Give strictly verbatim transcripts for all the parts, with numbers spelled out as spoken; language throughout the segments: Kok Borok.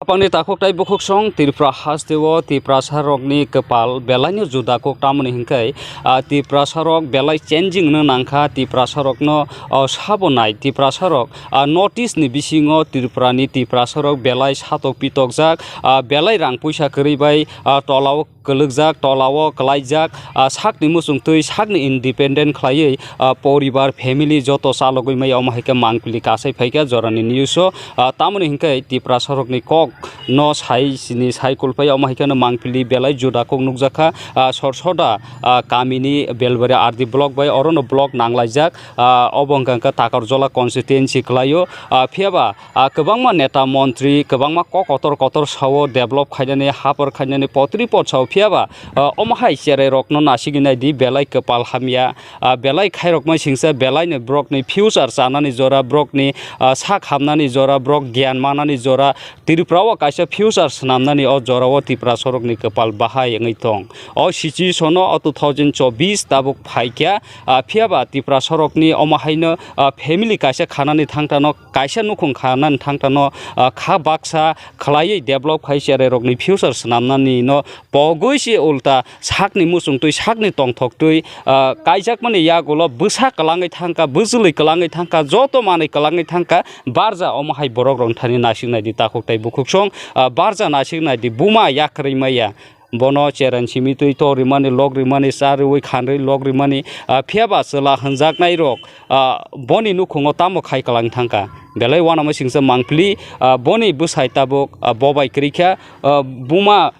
Bangni takhuk tai bukhuk song Tripura haste o Tiprasa rokni kwpal belai no juda kuk tamoni hinkhe, ah, Tiprasa rok belai changing no nangkha, Tiprasa rokno, oh, sabo nai, Tiprasa rok, ah, notice ni bisingo Tripura ni Tiprasa rok belai satok pitok jak, ah, belai rang puisa kwrwi bai, ah, tola o kwlwkjak, tola o kwlaijak, ah, sakni muchung twi sakni independent khlaiwi, ah, poribar, family joto chalogwi maya, omo hai khe mangpili kasai phaikha jorani news o, ah, tamoni hinkhe Tiprasa rokni kok no sai sini sai kulphai, omo hai kheno mangpili belai juda kok nukjakha, ah, Sorsoda, ah, kamini Belbari R D block bai orono block nanglaijak, ah, obo hwnkha khe Takarjola constituency kwlaio, ah, phiyaba ah, kwbangma neta montri, kwbangma kok kotor kotor sao develop khainani, hapor khainani potri pot sao, phiyaba, ah, omo hai cherai rokno nasigwi naidi, belai kwpal hamya, ah, belai khairokma singsa, belai ni borokni future chanani jora, borokni, ah, sak hamnani jora, borok gyan manani jora, Tripura o kaisa future swnamnani o jora o Tiprasa rokni kwpal bahai wngwi tong. O situation o two thousand chobbish tabuk phaikha, ah, phiyaba Tiprasa rokni omo haino, ah, family kaisa khanani thangtano, kaisa nukhung khanani thangtano, ah, kha baksa khlaiwi develop khai cherai rokni future swnamnani no pogwi se ulta sakni muchung twi sakni tongthok twi, ah, kaijakmani yagulo bwsa kwlangwi thangkha, bwchwlwi kwlangwi thangkha, joto manwi kwlangwi thangkha, barja omo hai borok rok thani naisik naidi takhuk tai bukhuk song, ah, barja naisik naidi buma yakrwi maya. Bono cheran simi twi tor rimani, lok rimani, cha rwi khanrwi lok rimani, ah, phiyaba chwla hwnjaknai rok, ah, boni nukhungo tamo khai kwlang thangkha. Belai uanama singsa mangpili, ah, boni bwsai tabuk, ah, bobai kwrwi kha, ah, buma,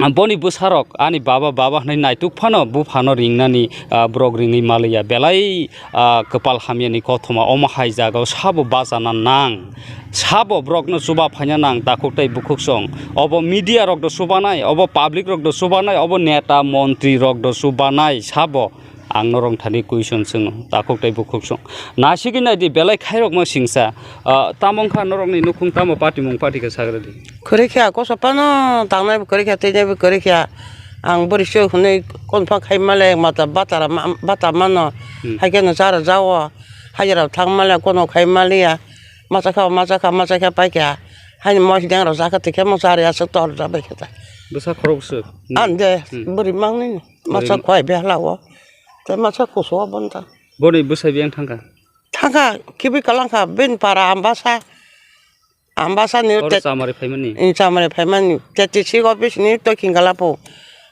ah, boni bwsarok ani baba, baba hwnwi naituk phano buphano ringnani, ah, borok ringwi maliya. Belai ah, kwpal hamyani kothoma omo hai jagao sabo bachana nang, sabo borokno chuba phaina nang, takhuk tai bukhuk song. Obo media rok do chubanai, obo public rok do chubanai, obo neta montri rok do chubanai, sabo ang norok thani question swngo, takhuk tai bukhuk song. Nasigwi naidi belai khairokma singsa, ah, tamo wngkha norokni nukhung tamo party mung party khe sagra di. Kwrwi kha, koso phano tangnai bo kwrwi kha, teinai bo kwrwi kha. Ang bwrwi se hwnwi konphang khai male mata batara ma-, bata mano. Hmm. Hai kheno chara jao. Hajira thang male kono khai maliya. Macha kha, macha kha, macha kha pai kha. Haini mois deng rok jakha tikhe mo chari aswk tor ja bai khe ta. Bwsa khorok swk. An de, hmm, bwrwi mangni. Macha bwrwi khwai be hala o. Te macha kusu o bon ta. Boni bwsai biyang thangkha? Thangkha, khibi kalangkha, bin para ambasa. Ambasa ni oro te-, chamari phaimani? Ing chamari phaimani. Te T C office ni to khingala po.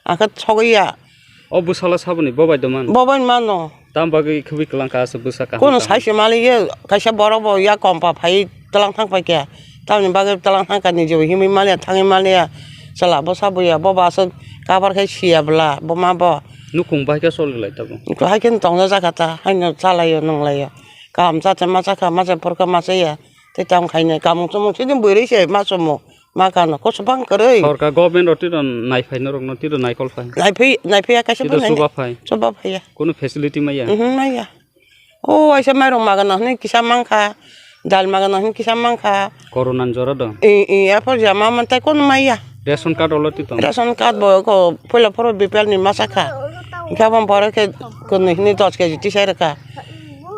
Angkha sogwi ya. O bwsala saboni bobai doman? Bobai mano. Tam bagwi khwbi kwlang ka aswk bwsa kaham kono kaham. Saisi mali ye, kaisa borok bo ya kompa phai tlang thang pai khe. Tamni bagwi tlang thang ka ni je himwi mali ya, thangwi mali ya. Chwla bo sabo ya, bo ba aswk kabar khai siya bwla, bo ma bo. Nukhung bai khe choli lai tabuk. Hai khe tongna jakha ta, haino chalaio, nunglaio. Kaham cha cha ma cha kha, ma cha phor kha ma cha ya. Tei tamo khainai kamung chumung chini bwrwi se ma chumo, ma kano, koso bang kwrwi. Sorkar government rok tiro naiphai norokno tiro naikol phai. Naiphai, naiphai ya kaisa tiro phai nai. Chuba phai. Chuba phai ya. Kono facility maya? Mhm, maya. O waisa mairok magana hwnwi kisa mankha, dal magana hwnwi kisa mankha. Corona ni jora do? I, i, aphor jama mantai kono maya. Ration card olo tito? Ration card bo ko puila phoro B P L ni masa kha. Hingkhe abo borok khe kwnwi hwnwi dos K G tisai rwkha.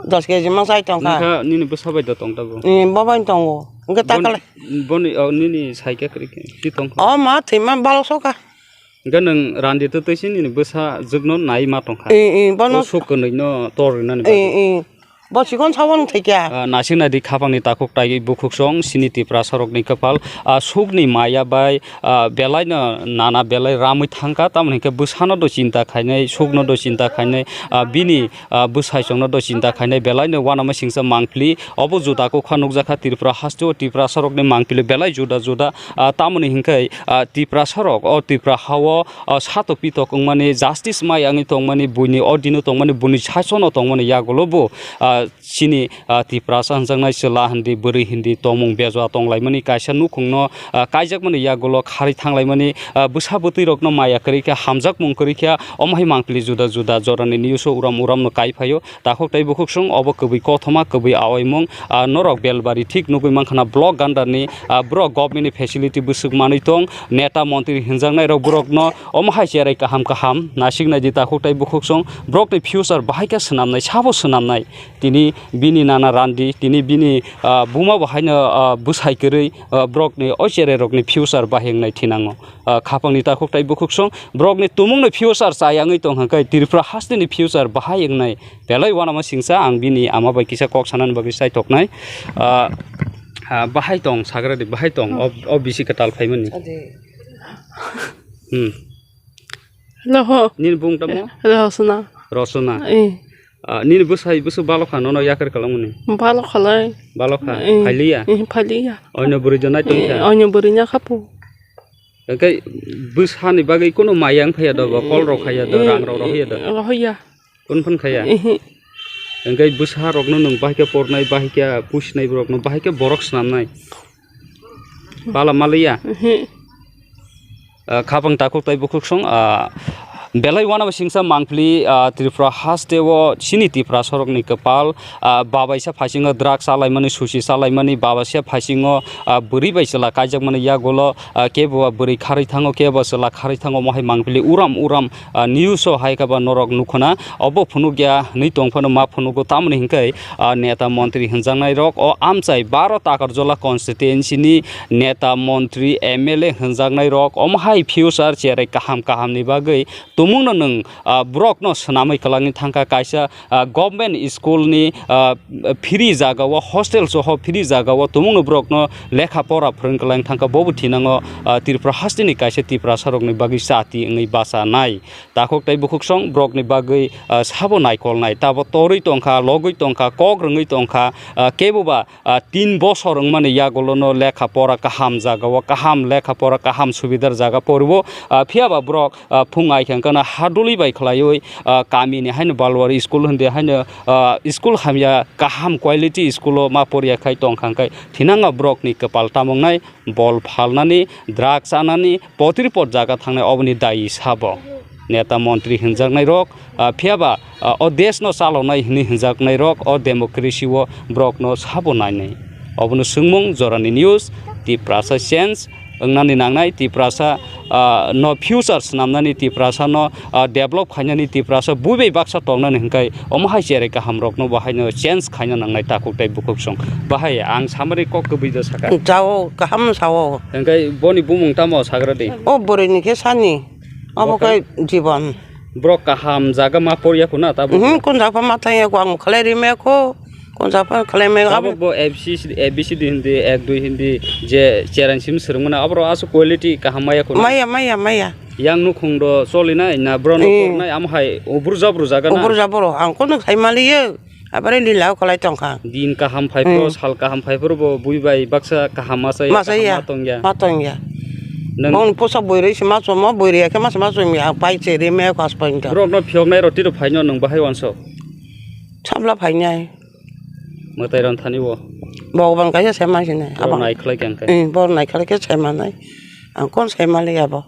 Dos K G ma chai tongkha. Wngkha nini bwsa bai da tong tabuk? Ni bo bai tongo. Wngkha ta boni, kale. Boni, o, nini saikhe kwrwi khe, ti tongkha? O ma thwima balok soka. Wngkha nwng randi twtwi se nini bwsa jwkno nai ma tongkha. I, i, bono. O suk kwnwi no tor rinani bagwi. I, i. Bo chikon sabon thwikya. Ah, naisik naidi khapangni takhuk tai bukhuk song sini Tiprasa rokni kwpal. Ah, sukni maya bai, ah, belai no nana belai ramwi thangkha, tamoni hinkhe bwsano do chinta khainai, sukno do chinta khainai, ah, bini ah, bwsai chwngno do chinta khainai belai no uanama singsa mangpili. Obo juda kukha nukjakha Tripura haste o Tiprasa rokni mangpili belai juda juda, ah, tamoni hinkhe, ah, Tiprasa rok o Tripura ha o, ah, satok pitok wngmani justice mai wngwi tongmani buini o dino tongmani buini sasono tongmani yagulo bo, ah, chini, ah, Tiprasa hwnjaknai chwla hindi bwrwi hindi tongmung bejua tonglaimani kaisa nukhungno, ah, kaijakmani yagulo kharwi thanglaimani, ah, bwsa bwtwi rokno maya kwrwi khe hamjakmung kwrwi khe omo hai mangpili juda juda jorani news o uram uram no kai phaio. Takhuk tai bukhuk song obo kwbwi kothoma kwbwi aoimung, ah, norok Belbari thik nugwi mankha na block gandar ni, ah, borok government ni facility bwswk manwi tong neta montri hwnjaknai rok borok no omo hai cherai kaham kaham naisik naidi takhuk tai bukhuk song borok ni future bahai khe swnamnai sabo swnamnai. tini bini nana randi, tini bini, ah, buma bo haino, ah, bwsai kwrwi, ah, borokni o cherai rokni future bahai wngnai thinango. Ah, khapangni takhuk tai bukhuksong borokni tumungni future chayangwi tong hwnkhe Tripura hasteni future bahai wngnai belai uanama singsa ang bini ama bai kisa kok sanani bagwi chaithoknai. Ah, ah, bahai tong sagradi, bahai tong o, o bisi kwtal phaimani. Hmm. Hello ho. Nini bung tamo? Hello, Rosona. Rosona. Eh. Ah, nini bwsai bwswk balokha nono yakar kalangmani? Balokhalai. Balokha? Eh. Phailiya? Eh, phailiya. Onyo bwrwi jonai tongkha? Eh, onyo bwrwi nya khapu. Hwnkhe bwsani bagwi kunu maya wng phaiya do, ba kol rok khaiya do, rang rok rohya do? Rohya. Kun phun khaiya? Ehe. Hwnkhe bwsa rokno nwng bahai khe pornai, bahai khe pusinai borokno, bahai khe borok swnamnai? Bala maliya? Ehe. Ah, khapang takhuk tai bukhuksong, ah, belai uanama singsa mangpili, ah, Tripura hasteo chini Tiprasa rokni kwpal, ah, babaisa phasingo drugs chalaimani, susi chalaimani, babaisa phasingo, ah, bwrwi bai chwla kaijakmani yagulo, ah, kebo ba bwrwi kharwi thango, kebo ba chwla kharwi thango, omo hai mangpili uram uram, ah, news o hai khe ba norok nukhuna, obo phunukya hwnwi tongphano ma phunugo, tamoni hwnkhe, ah, neta montri hwnjaknai rok o amchai baro Takarjala constituency ni neta montri M L A hwnjaknai rok omo hai future cherai kaham kaham ni bagwi tumungno nwng, ah, borokno swnamwi kwlangwi thangkha, kaisa, ah, government school ni, ah, free jaga o hostel soho free jaga o tumungno borokno lekha pora phwrwng kwlangwi thangkha, bobo thinango, ah, Tripura hasteni kaisa Tiprasa rokni bagwi chati wngwi bachanai. Takhuk tei bukhuksong borokni bagwi, ah, sabo naikolnai, tabo torwi tongkha, logwi tongkha, kok rwngwi tongkha, ah, kebo ba, ah, tin bosor wngmani yagulono lekha pora kaham jagao, kaham lekha pora kaham subidar jaga poriwo, ah, phiyaba borok, ah, phung ai khe wngkhana haduli bai khlaiwi, ah, kamini haino Balwari school hindi haino, ah, school hamya kaham quality school o ma poriya khai tongkha, hwnkhe thinango borokni kwpal tamungnai. Bol phalnani, drug chanani, potripot jaga thangnai oboni dayi sabo. Neta montri hwnjaknai rok, ah, phiyaba, ah, o desh no chalonai hwnwi hwnjaknai rok o democracy o borok no sabo nainai. Obono swngmung jorani news, Tiprasa change wngnani nangnai, Tiprasa, ah, no future swnamnani, Tiprasa no, ah, develop khainani, Tiprasa buibai baksa tongnani hwnkhe omo hai cherai kaham rokno bo haino change khaina nangnai takhuk tei bukhuksong. Bahai ang samari kok kwbwi do saka. Chao, kaham sao. Hwnkhe boni bumung tamo sagra di? O bwrwi ni khe sani. Abo khe jibon. Borok kaham jaga ma porya khuna tabo? Mhm, kun jaga ma thangya ko ang khalai rimaya ko. Kun jaga khalai maya Tabo abo. Bo A B C, A B C D hindi, ek dui hindi, je cheran sim swrwngmana, aboro aswk quality kaham maya khuna? Maya, maya, maya. Yang nukhung do cholinai na, borok no Eh. Pornai, amo hai ubur jabru jaga na? Ubur jabru, ang kono sai maliyo. Abare lila kholai tongkha. Din kaham phai phuru, Hmm. Sal kaham phai phuru bo bui bai baksa kaham masa ya, Masa kaham ya. Ma tongya. Ma tongya. Nang Bong pusa bui rwi se ma chomo, bui rwi ya khe ma se ma chomi, ang pai che ri me khas pai ta. Borok no phiyok nai roti ro phai no nang bahai wanso. Sabla phai nai. Mwtai ron thani bo. Bhagwan kaisa se ma se nai. Borok Abo. Nai khlai kang kai. Eh, bor nai khlai khe se ma nai. Ang kon se ma le ya bo.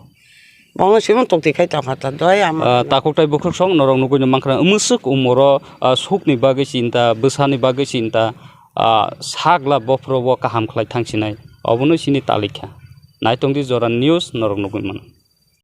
Bongno simo tokti khai tongkha ta, doi ama. Ah, takhuk tai bukhuk song norok nugui no mankha, mwswk umoro, ah, sukni bagwi chinta, bwsani bagwi chinta, ah, sakla bophuru bo kaham khlai thangsinai, obono sini talikha. Naitongdi Joran News norok nugui mano.